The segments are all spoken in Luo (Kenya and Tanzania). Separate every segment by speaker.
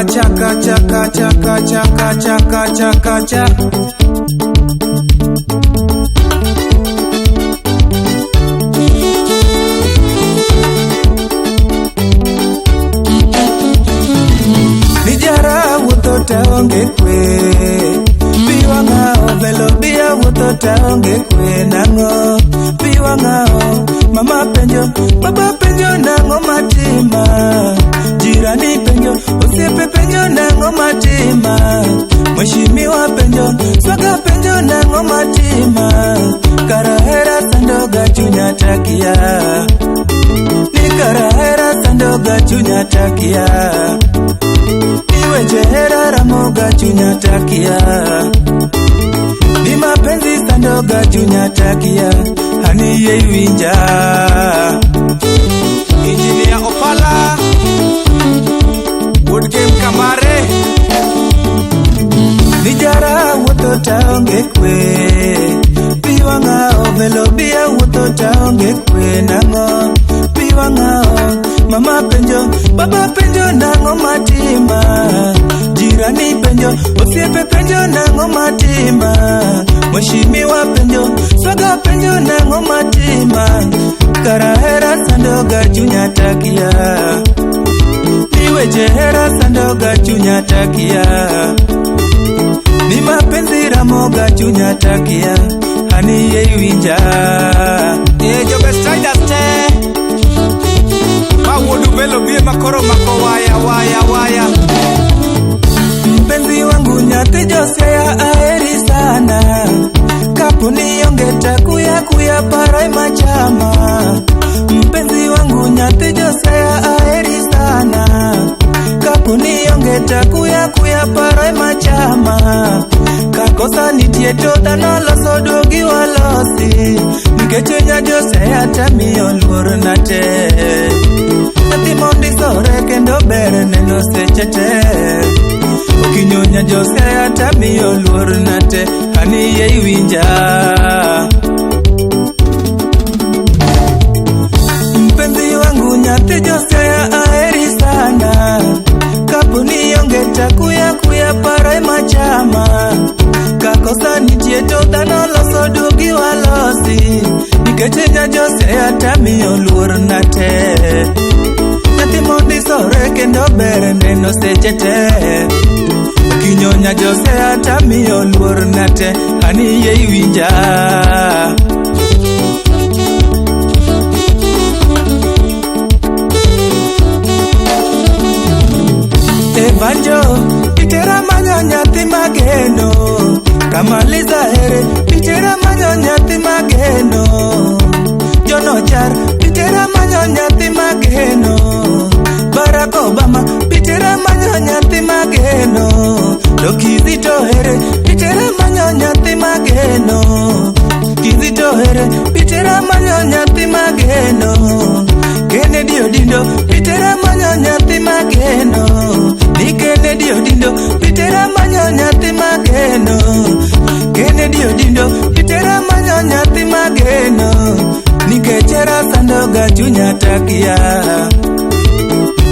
Speaker 1: Kacha kacha kacha kacha kacha kacha kacha. Nijara wuotho taonge kwe. Pi wang'a ovelo biya wuotho taonge kwe nang'o. Pi wang'a mama penjo, baba penjo nang'o matima. Jirani penjo, osiepe penjo nang'o matima. Mheshimiwa penjo, swaga penjo nang'o matima. Kara hera sandoga chunya takia. Ni kara hera sandoga chunya takia. Weche hera ramoga chunya takia. Ni mapenzi sandoga chunya takia. Hani ye winja.
Speaker 2: Engineer Opala Wood Game Kamare.
Speaker 1: Nijara wuotho taonge kwe. Pi wang'a ovelo biya wuotho taonge kwe nang'o. Pi wang'a mama penjo, baba penjo nang'o matima. Jirani penjo, osiepe penjo nang'o matima. Mheshimiwa penjo, swaga penjo nang'o matima. Kara hera sandoga chunya takia. Ni weche hera sandoga chunya takia. Ni mapenzi ramoga chunya takia. Hani ye winja.
Speaker 2: Jobe Striders te. Wuodu velo bie makoro mako waya waya waya.
Speaker 1: Mpenzi wangu nyathi Josiah aheri sana. Kaponi onge takuya kuya parai machama. Mpenzi wangu nyathi Josiah aheri sana. Kaponi onge takuya kuya parai machama. Kakosa nitie to dhano loso duogi walosi. Nikech nya Josiah tamiyo luor na te. Nyathi mondisore kendo ber neno seche te. Okinyonya Josiah tamiyo luor na te. Hani ye iwinja. Mpenzi wangu nyathi Josiah aheri sana. Kaponi onge takuya kuya parai machama. Kakosa nitie to dhano loso duogi walosi. Nikech nya Josiah tamiyo luor na te. Nyathi mondisore kendo ber neno seche te. Okinyonya Josiah tamiyo luor na te. Hani ye iwinja. Evanjo, itera manyo nyathi mageno. Kamaliza here, itera manyo nyathi mageno. Jono char, itera manyo nyathi mageno. Barack Obama, itera manyo nyathi mageno. To Kizito here, itera manyo nyathi mageno. Kizito here, itera manyo nyathi mageno. Kennedy Odindo, itera manyo nyathi mageno. Ni Kennedy Odindo, itera manyo nyathi mageno. Kennedy Odindo, itera manyo nyathi mageno. Nikech hera sandoga chunya takia.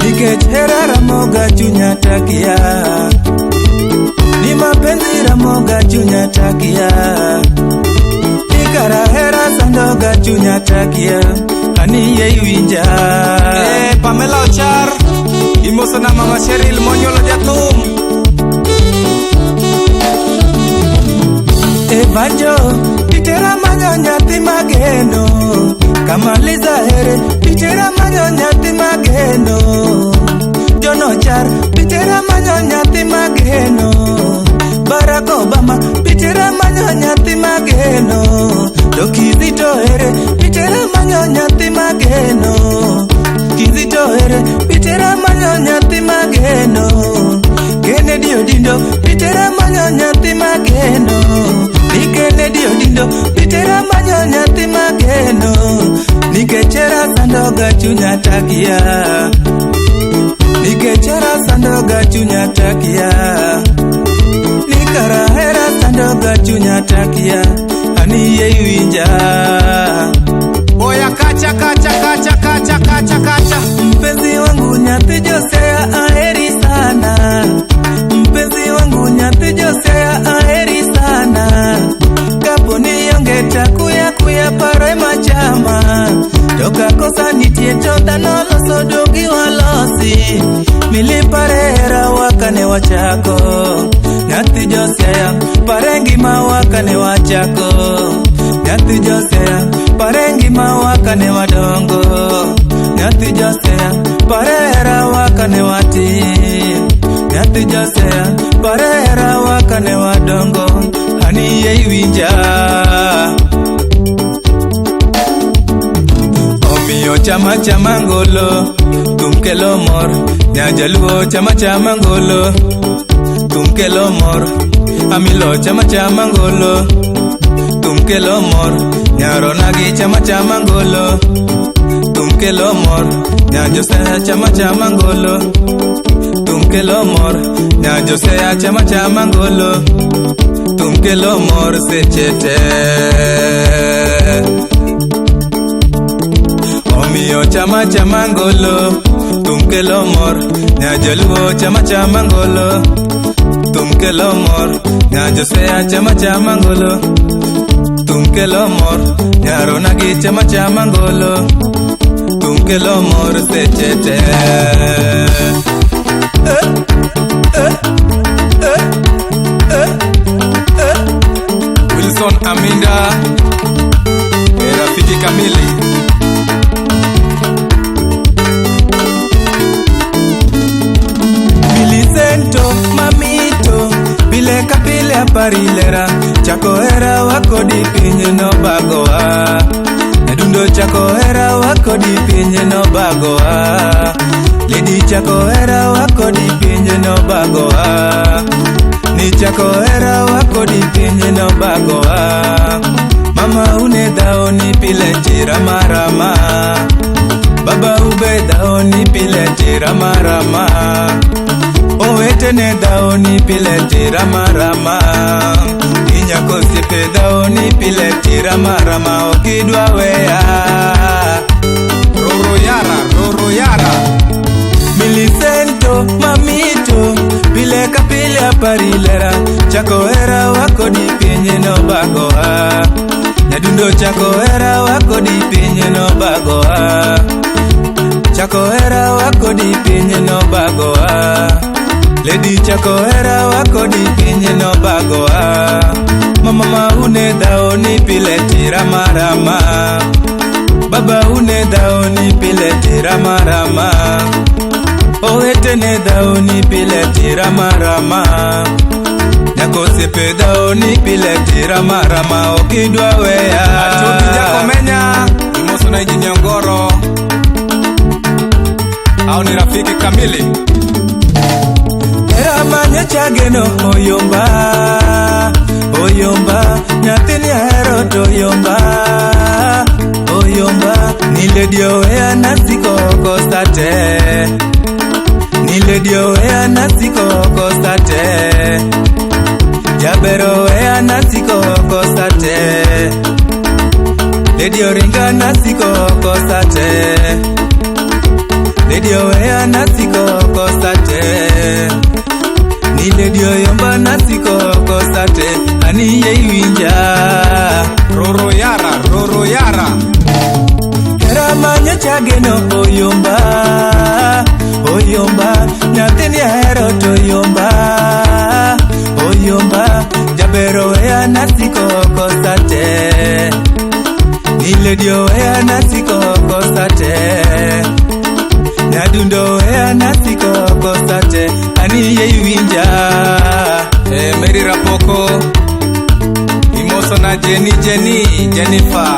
Speaker 1: Nikech hera ramoga chunya takia. Ni mapenzi ramoga chunya takia. Ni kara hera sandoga chunya takia. Hani ye iwinja.
Speaker 2: Pamela Ochar imoso na mama Cheryl monyuolo jathum.
Speaker 1: Evanjo, itera manyo nyathi mageno. Kamaliza here, itera manyo nyathi mageno. Jono char, itera manyo nyathi mageno. Barack Obama, itera manyo nyathi mageno. To Kizito here, itera manyo nyathi mageno. Kizito here, itera manyo nyathi mageno. Kennedy Odindo, itera manyo nyathi mageno. Ni Kennedy Odindo, itera manyo nyathi mageno. Nikech hera sandoga chunya takia. Nikech hera sandoga chunya takia. Ni kara hera sandoga chunya takia. Ani ye iwinja.
Speaker 2: Oya kacha kacha kacha kacha kacha kacha.
Speaker 1: Mpenzi wangu nyathi Josiah aheri sana. Kosa nitie to dhano loso dogi walosi. Milipare hera wakane wachako. Nyathi Josiah pare ngima wakane wachako. Nyathi Josiah pare ngima wakane wadongo. Nyathi Josiah pare hera wakane watin. Nyathi Josiah pare hera wakane wadongo. Ani ye iwinja. Omiyo chama chama ngolo thum kelo mor. Nyajaluo chama chama ngolo thum kelo mor. Amilo chama chama ngolo thum kelo mor. Nyaronagi chama chama ngolo thum kelo mor. Nyajosea chama chama ngolo thum kelo mor. Nyajosea chama chama ngolo thum kelo mor seche te. Omiyo chama chama ngolo thum kelo mor. Nyajaluo chama chama ngolo thum kelo mor. Nyajosea chama chama ngolo thum kelo mor. Nyaronagi chama chama ngolo thum kelo mor seche te.
Speaker 2: Wilson Aminda, rafiki kamili.
Speaker 1: Milicento mamito pile ka pile apari lera. Chako hera wakodi piny nobagowa. Nyadundo chako hera wakodi piny nobagowa. Lady chako hera wakodi piny nobagowa. Ni chako hera wakodi piny nobagowa. Mama une dhao ni pile chira marama. Baba ube dhao ni pile chira marama. Owetene dhao ni pile tira marama. Inyako osiepe dhao ni pile tira marama. Okidwa weya.
Speaker 2: Roro yara, roro yara.
Speaker 1: Milicento mamito pile ka pile apari lera. Chako hera wakodi piny nobagowa. Nyadundo chako hera wakodi piny nobagowa. Chako hera wakodi piny nobagowa. Lady chako hera wakodi piny nobagowa. Mama maune dhao ni pile tira marama. Baba une dhao ni pile tira marama. Owetene dhao ni pile tira marama. Nyako osiepe dhao ni pile tira marama. Okidwa weya.
Speaker 2: Achoki Jakomenya, imoso na Engineer Ngoro. Hao ni rafiki kamili.
Speaker 1: Hera manyocha geno oyomba. Oyomba nyathini ahero to oyomba. Oyomba ni lady oweya nasiko kosa te. Ni lady oweya nasiko kosa te. Jaber oweya nasiko kosa te. Lady oringa nasiko kosa te. Lady oweya nasiko kosa te. Ni lady oyomba nasiko kosa te. Ani ye iwinja.
Speaker 2: Roro yara, roro yara.
Speaker 1: Hera manyocha geno oyomba. Oyomba nyathini ahero to oyomba. Oyomba jaber oweya nasiko kosa te. Ni lady oweya nasiko kosa te. Nyadundo oweya nasiko kosa te. Ani ye iwinja.
Speaker 2: Mary Rapoko, imoso na Jenny Jenny Jennifer.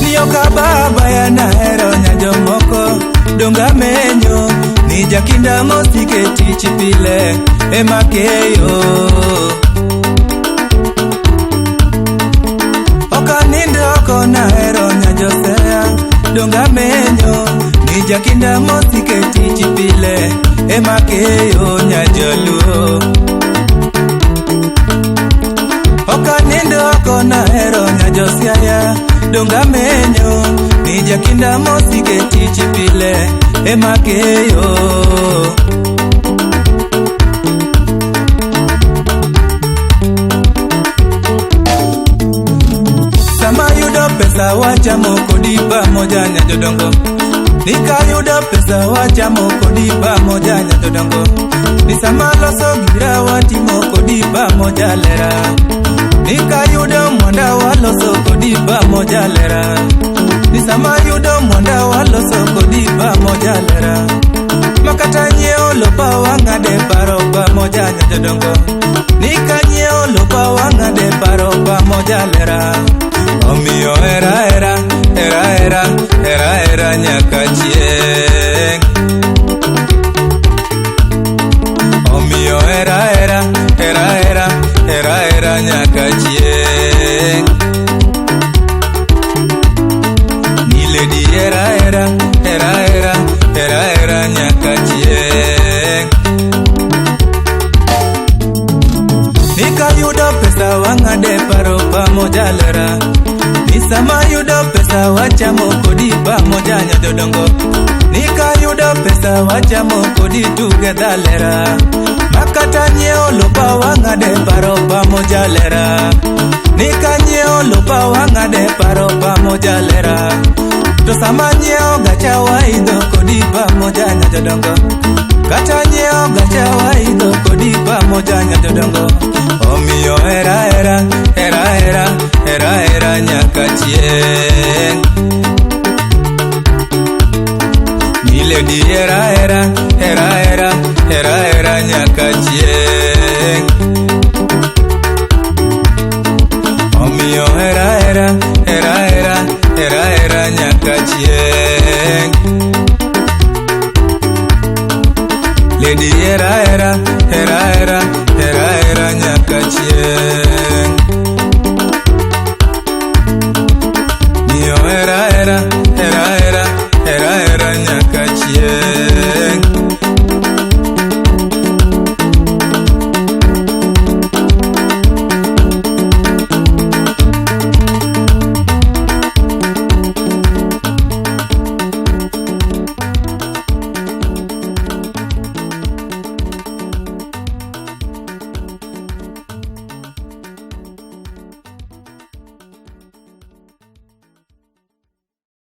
Speaker 1: Niyoka baba ya nahero nyajomoko donga menyo. Ni jakinda mosike tich pile emakeyo. Okanindo oko nahero nyajosea donga menyo. Ni jakinda mosike tich pile emakeyo nyajoluo. Okanindo oko nahero nyajosiaya donga menyo. Ni jakinda mosike tich pile emakeyo. Sama yudo pesa wachamo kodi pamoja nyajodongo. Nikayudo pesa wachamo kodi pamoja nyajodongo. Ni sama loso gira watimo kodi pamoja lera. Nikayudo mwanda waloso kodi pamoja lera. Ni sama yudo mwanda waloso kodi pamoja lera. Makata nyiewo lopa wang'ade paro pamoja nyajodongo. Nikanyiewo lopa wang'ade paro pamoja lera. Omiyo era era era era era era nyaka chieng'. Omiyo era era era era era era nyaka chieng'. Ni lady era era era era era era nyaka chieng'. Nikayudo pesa wang'ade paro pamoja lera. Ni sama yudo pesa wachamo kodi pamoja nyajodongo. Nikayudo pesa wachamo kodi together lera. Makata nyiewo lopa wang'ade paro pamoja lera. Nikanyiewo lopa wang'ade paro pamoja lera. To sama nyiewo gacha waidho kodi pamoja nyajodongo. Kata nyiewo gacha waidho kodi pamoja nyajodongo. Omiyo era era era era era era nyaka chieng'. Ni lady era era era era era era nyaka chieng'. Omiyo era era era era era era nyaka chieng'.